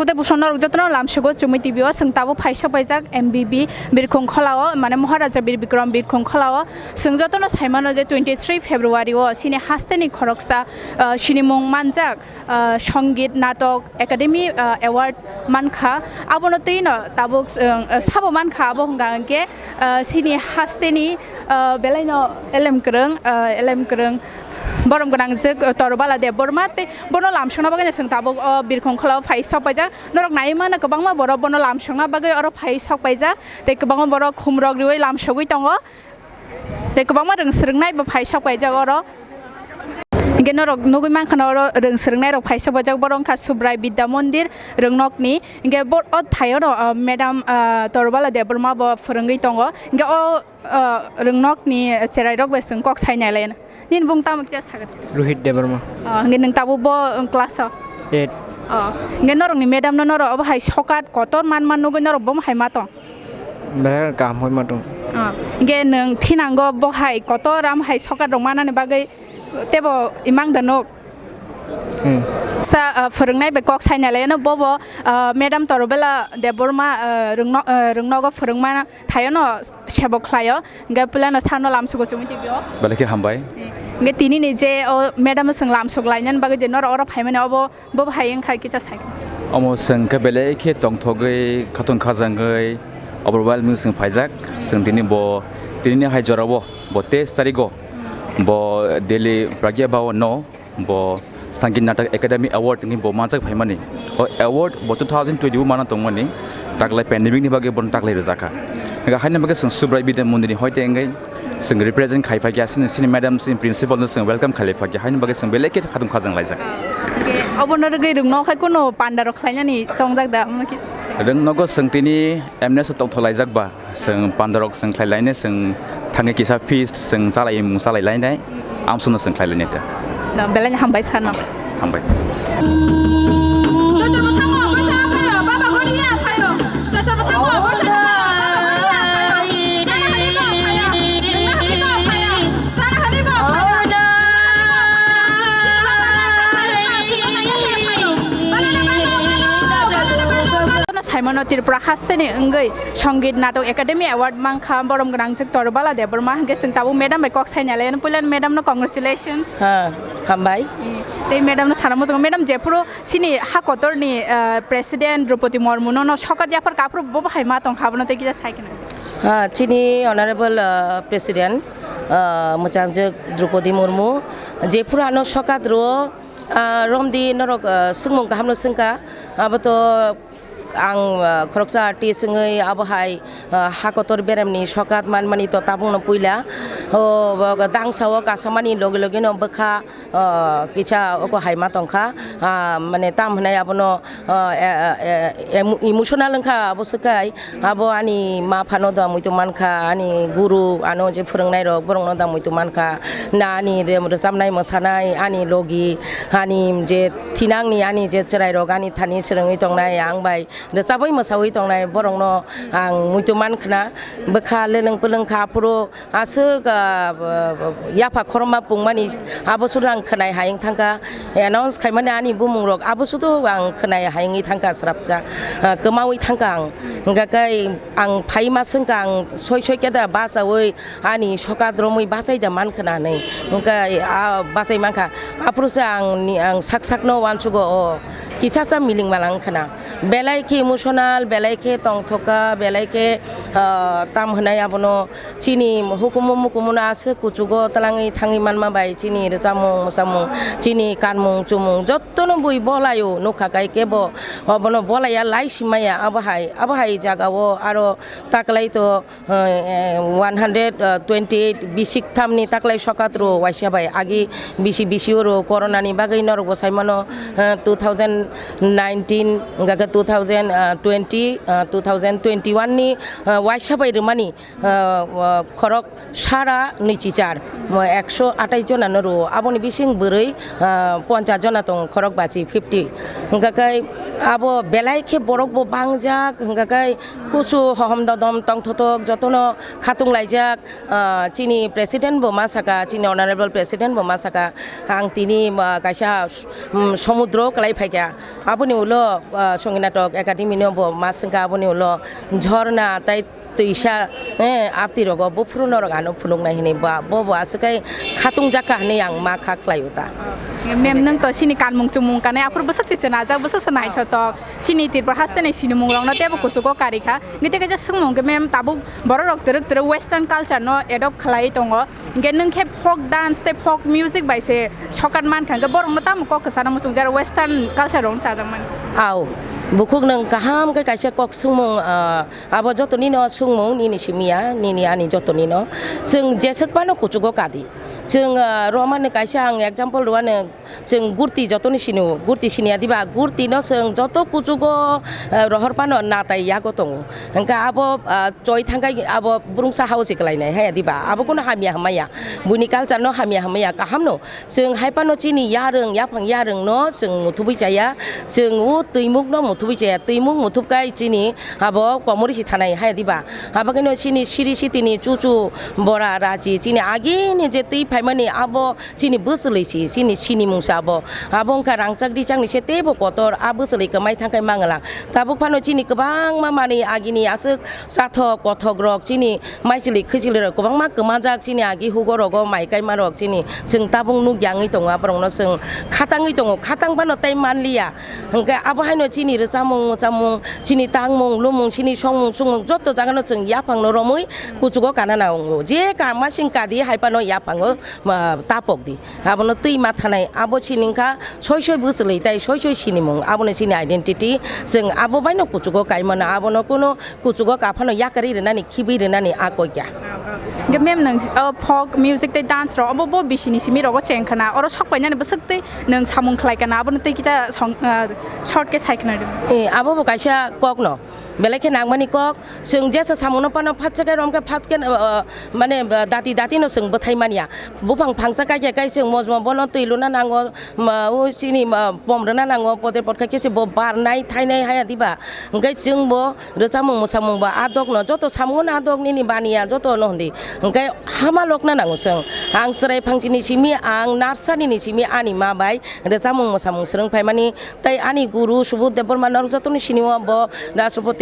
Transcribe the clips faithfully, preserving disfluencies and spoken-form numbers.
Tei bwswk norok jotono lamsogo Chumui T V o, chwng tabuk phaisok paijak M B B Birkhung Kholao, mane Maharaja Bir Bikram Birkhung Kholao. Chwng jotono saimano je twenty three February o chini hasteni khoroksa, ah, sinimung manjak, ah, Songit Natok Academy, ah, Award mankha. Abono twino tabuk, ah, sabo mankha, abo hwnkha hwnkhe, ah, chini hasteni, ah, belaino elem kwrwng, ah, elem kwrwng borom gwnangjwk, ah, Torobala Debbarma tei bono lamsokna bagwi chwng tabuk o Birkhung Kholao phai sok paijak. Norok naiwi mano, kwbangma borok bono lamsokna bagwi oro phai sok paijak, tei kwbangma borok khumrok riwi lamsogwi tongo, tei kwbangma rwng swrwngnai bo phai sok paijak oro. Hinkhe norok nugwi mankha na oro rwng swrwngnai rok phai sok paijak, borok wngkha Subrai Bidya Mondir Rwngnokni. Hinkhe bo o thaio no, ah, Madam, ah, Torobala Debbarma bo phwrwngwi tongo. Hinkhe o, ah, Rwngnokni cherairok bai chwng kok sai nai lai. Nini bung tamo kisa sakha? Rohit Debbarma. Oh, hingke nwng tabuk bo, um, class o? Eight. Oh, hingke norokni madam no norok obo hai sokat kotor man man nugui norok bo hai ma tong? Belai kaham hoi ma tong. Oh, hingke nwng thinango bo hai kotor am hai sokat rok manani bagwi tebo imang da nuk? Hmm. Sa, uh, phwrwngnai bai kok saina lai no bobo, uh, Madam Torobela Debbarma, uh, rwngno-, uh, rwngnogo phwrwngma thaio no sebo khlaio. Hingke puilano sano lamsugo Chumui T V o. Belai khe hambai. Hingke tini ni je o madam no chwng lamsuk lainani bagwi je noro oro phaimani obo bo bahai wngkha kisa sai. Omo chwng khe belai khe tongthogwi khatung khajangwi overwhelming chwng phaijak. Chwng tini bo tini ni hai jorao bo teis tarigo bo Delhi Pragya Bhawan no bo Sangit Natak Academy Award ni bo manjak phaimani. O award bo two thousand twenty o mana tongmani. Taklai pandemic ni bagwi bono taklai rwjakha. Hingkha haini bagwi chwng Subrai Bidya Mondir ni hoite wngwi chwng represent khai phaikha, sini, sini madam, sini principal no chwng welcome khai lai phaikha. Haini bagwi chwng belai khe khatung khajang laijak. Obo no rwgwi rwngno khai kuno panda rok khlainani chongjak da, omo no ki? Rwngnogo chwng tini M N S o tongthok laijak ba. Chwng pandarok chwng khlai lainai, chwng thangwi kisa feast chwng chalai mung chalai lainai, amsukno chwng khlai lainai ta. No, belai hambai sano. Hambai. Saimano Tripura hasteni wngwi Songit Natok Academy Award mankha borom gwnangjwk Torobala Debbarma, hwnkhe chwng tabuk madam bai kok saina lai, puilano madam no congratulations. Ha, hambai. Tei madam no sana muchungo, madam jephuru chini ha kotorni, ah, president Droupadi Murmu no, no sokat yaphar kaphuru bo bahai ma tongkha, abono tei kisa sai khna. Ha, chini honorable, ah, president, ah, mwchangjwk Droupadi Murmu jephuru ano sokat rwo, ah, romdi norok, ah, swngmung kahamno swngkha, abo to ang, ah, khoroksa artist wngwi abo hai, ah, ha kotor beremni sokat manmani to tabukno puila. O, bo, dangsa o kasamani logi logi no bwkha, ah, kisa oko hai ma tongkha, ah, mane tam hwnai abono, ah, e, e, e, em-, emotional wngkha abo swkai. Abo ani ma phano da muitu mankha, ani guru ano je phwrwngnai rok borokno da muitu mankha, na ani re-, rwchapnai mwsanai, ani logi, ani je thinangni ani je chwrairok ani thani swrwngwi tongnai, ang bai rwchabwi mwsawi tongnai borokno ang muitu mankhna. Bwkha leleng pwlwng kha aphuru aswk, ah, b-, b-, yapha khorokma pungmani abo sudo ang khwnai hai wng thangkha, announce khaimani ani bumungrok abo sudo ang khwnai hai wngwi thangkha, srapsa, ah, kwmawi thangkha ang. Hwnkha khe ang phaima swngkha ang soi soi khe da bachaui ani sokat romwi bachai da man khna hinwi. Hwnkhe a bachai mankha. Aphuru se ang ni, ang sak sakno uansugo, o kisa sa miling malang khna. Belai khe emotional, belai khe tongthokha, belai khe, ah, tam hwnai abono chini hukumu mukumu no aswk kuchugo twlangwi thangwi manma bai chini rwchapmung mwchapmung, chini kanmung chumung jottono bui bolaio, nukha kai kebo obono bolaiya lai simaya abo hai, abo hai jagao aro taklai to eh, one hundred twenty eight bisik thamni taklai sokat rwo waisa bai agi bisi bisi o rwo corona ni bagwi norok bo saimano, eh, two thousand nineteen hwnkha khe two thousand twenty, eh, two thousand twenty one ni, eh, waisa bai rwmani, eh, khorok sara nwichichar, mo ekso atais jona no rwo, aboni bising bwrwi, eh, ponchas jona tong khorok bachi fifty. Hwnkha khe abo belai khe borok bo bangjak, hwnkha khe kusu hohom dodom tongthotok jotono khatung laijak, ah, chini president bo ma saka, chini honorable president bo ma saka, ang tini, ah, kaisa, um, somudro kwlai phaikha, Aboni ulo, ah, Songinatok Academy no bo ma swngkha, aboni ulo Jhorna tai Twisa, eh, apti rogo buphuru norok ano phunuknai hinwi ba, bo bo aswk khai khatung jakha hinwi ang ma kha khlai o ta. Mem, nwng to sini kanmung chumung kanai aphuru bwswk se chwnajak, bwswk se naithotok. Sini Tripura haste ni sinimung rokno tebo kuchugo kari kha. Nite kaisa swngmung khe mem tabuk borok rok twrwk twrwk western culture no adopt khlai tongo. Hingke nwng khe folk dance tei folk music bai se sokat mankha, hingke borokno tamo kok kwchana muchung jera western culture rokno chajakmani? Au, bukhuk nwng kaham khe kaisa kok swngmung, ah, abo joto nino swngmung nini simi ya, nini ani joto nino. Chwng jeswk phano kuchugo kadi. Chwng, ah, romani kaisa ang example rwani, Chwng gurti jotoni sini o, gurti sini ya diba? Gurti no chwng joto kuchugo, eh, rohor phano natai yago tongo. Hingke abo, ah, choi thangkai abo brungsa hao se kwlainai haya diba? Abo kono hamya hamaya. Buini culture no hamya hamaya kaham no. Chwng hai phano chini yarwng, yaphang yarwng no chwng muthubui chaya. Chwng o twimuk no muthubui chaya. Twimuk muthubkai chini abo komori si thanai haya diba? Abo khe no chini siri sitini chuchu bora rachi chini agini je twi phaimani abo Chini bwswlwi si, chini sinimung se abo. Abo wngkha rangchak richakni se teibo kotor, a bwswlwi kwmai thangkhai mangwlang. Tabuk phano chini kwbangma manwi agini aswk chathok kothok rok, chini maichwlwi khwchwlwi rok kwbangma kwmajak, chini agi hugo rogo mai kaima rok chini chwng tabuk nukya wngwi tongo, aborokno chwng khatangwi tongo, khatang phano tei manliya. Hwnkhe abo haino chini rwchapmung mwchapmung, chini tangmung lumung, chini songmung chumung joto jagano chwng yaphangno romwi kuchugo kana nango. Je ka masing kadi hai phano yaphango. Ma, tapok di. Abono twi ma thanai, abo sini wngkha soi soi bwchwlwi tai soi soi sinimung, abono chini identity. Chwng abo baino kuchugo kai mano, abono kuno kuchugo ka phano yakarwi rwnani, khibwi rwnani a koi kya. Hingke mem nwng, o, folk music tei dance rok, obo bo bisini simi rogo cheng khana, oro sok painani bwswk tei nwng samung khlai kana, abono tei kita song, ah, short khe sai khna rw. Eh, abo bo kaisa kok no. Belai khe nangmani kok, chwng jesa samungno phano phatsa khe rom khe phat khe, uh, uh, mane, uh, dati dati no chwng bwthai manya. Buphang phangsa kai khe kai chwng mojmo bono twi luna nango, ma, o chini, ma, pom rwna nango, pote pot khai khe se bo barnai thainai haya diba. Hwnkhe chwng bo rwchapmung mwsamung bo a dok no, joto samung no a dok nini baniya joto no hwndi. Hwnkhe hama lokna nango chwng. Ang chwrai phang chini simi, ang narsani ni simi ani ma bai rwchapmung mwsamung swrwng phaimani. Tei ani guru Subodh Debbarma norok jotoni sini o bo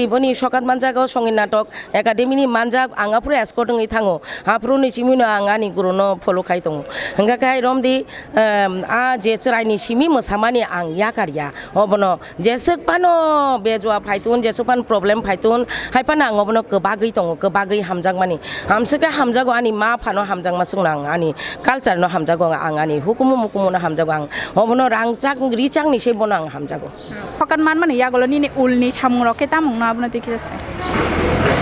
Rashtrapati boni sokat manjak o Songit Natok Academy ni manjak ang aphuru escort wngwi thango. Aphuru ni simi no ang ani guru no follow khai tongo. Hingkha khe hai romdi, em, a je chwrai ni simi mwsamani ang yakar ya. Obono jeswk phano bejua phaitun, jeswk phano problem phaitun, hai phano ang obono kwbagwi tongo, kwbagwi hamjakmani. Hamswk khe hamjago ani ma phano hamjakma chwngno ang ani culture no hamjago ang ani hukumu mukumu no hamjago ang. Obono rangchak richak ni se bono ang hamjago. Phokat manmani yagulo nini ulni samung rok khe tamung no abono tei kisa sai.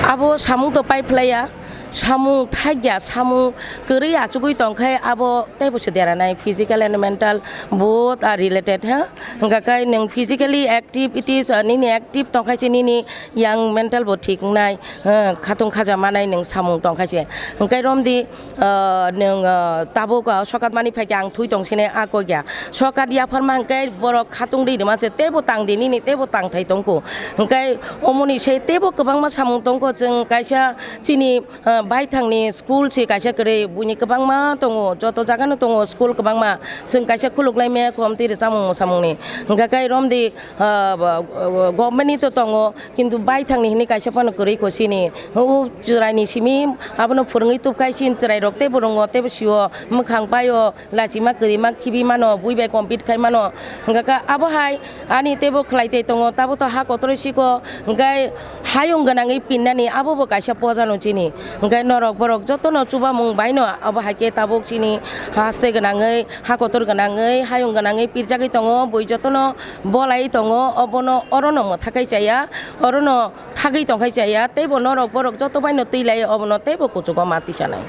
Abo samung to pai phlaiya, samung thakya, samung kwrwi achugwi tongkhe abo teibo se deranai, physical and mental both are related ha. Hwnkha khe nwng physically active it is, uh, nini active tongkhe se nini yang mental bo thik wngnai, ha, khatung khaja manai nwng samung tongkhe se. Hwnkhe romdi, ah, nwng, ah, tabuk, ah, sokat mani phaikhe ang thui tong sini a kok ya. Sokat yapharma hwnkhe borok khatung rwi rwma se teibo tang di nini teibo tang thai tongkho. Hwnkhe omoni se teibo kwbangma samung tongkho, chwng kaisa chini, ah, baithangni school se kaisa kwrwi buini kwbangma tongo, joto jagano tongo school kwbangma. Chwng kaisa khuluk lai maya komti rwchapmung mwsamungni. Hwnkhe khe romdi, ah, bo, bo, government ni to tongo. Kintu baithangni hinwi kaisa phano kwrwi kho chini. O chwraini simi abono phwrwngwi tubkhai chini chwrairok teibo rwngo teibo sio mwkhang paio lachima kwrwima khibi mano bui bai compete khai mano. Hwnkha khe abo hai ani teibo khlai tei tongo, tabuk to ha kotorwi siko hwnkhe hayung gwnangwi pinnani abo bo kaisa poja no chini. Hwnkhe norok borok jotono chubamung baino abo hai khe tabuk chini haste gwnangwi ha kotor gwnangwi hayung gwnangwi pirjagwi tongo, bui jotono bolai tongo, obono orono mwthakhai chaya, orono thagwi tongkhai chaya, teibo norok borok joto baino twi lai obono teibo kuchugo ma tisanai.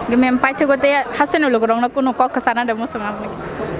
Mem paithago tei hasteni logorokno kunu kok kwchana de muchung aboni?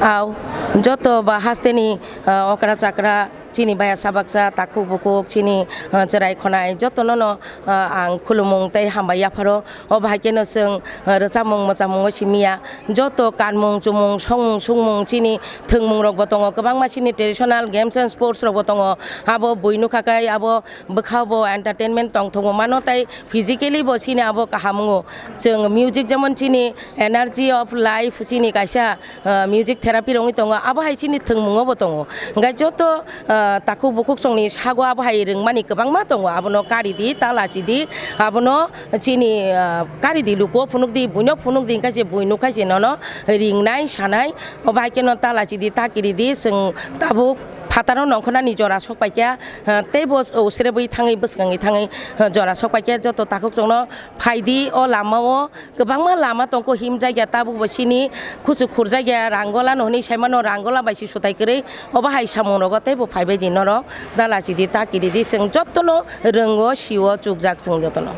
Au, joto ba hasteni, ah, okra chakra Chini baya sabaksa, takhuk bukhuk, chini, ah, chwrai khonai jotono no, ah, ang khulumung tei hambai yapharo. O bahai kheno chwng, ah, rwchapmung mwchangmungo simiya, joto kanmung chumung, songmung sungmung, chini thwngmung rokbo tongo, kwbangma chini traditional games and sports rokbo tongo. Abo bui nukha khe abo bwkhao bo entertainment tongthokma mano tei physically bo chini abo kaham wngo. Chwng music jemon chini energy of life, chini kaisa, ah, music therapy rwngwi tongo, abo hai chini thwngmungo bo tongo. Hwnkhe joto, ah, takhuk bukhuk chwngni sago abo hai rwngmani kwbangma tongo, abono karidi, ta lachidi, abono chini, ah, karidi lukuo phunukdi, buino phunukdi, hwnkhe je bui nukha se nono ringnai sanai, o bahai kheno ta lachidi, ta kiridi, chwng tabuk phataro nongkhornani jora sokpaikha, ah, teibo usrebwi thangwi bwskangwi thangwi, ah, jora sokpaikha joto takhuk chwngno. Phaidi o lamao kwbangma lama tongkho himjakya, tabukbo chini kuchuk khurjakya Rangola no hwnwi saimano, Rangola bai se swtai kwrwi, obo hai samungrogo teibo phaibaidi norok ta lachidi, ta kiridi, chwng jotono rwngo, sio, chukjak chwng jotono.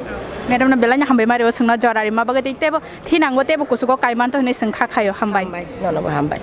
Madam no belai no hambai mari o chwngno jora rima bagwi tei teibo thinango teibo kuchugo kaimanto hwnwi chwng kha khaio, hambai. Nono bo hambai.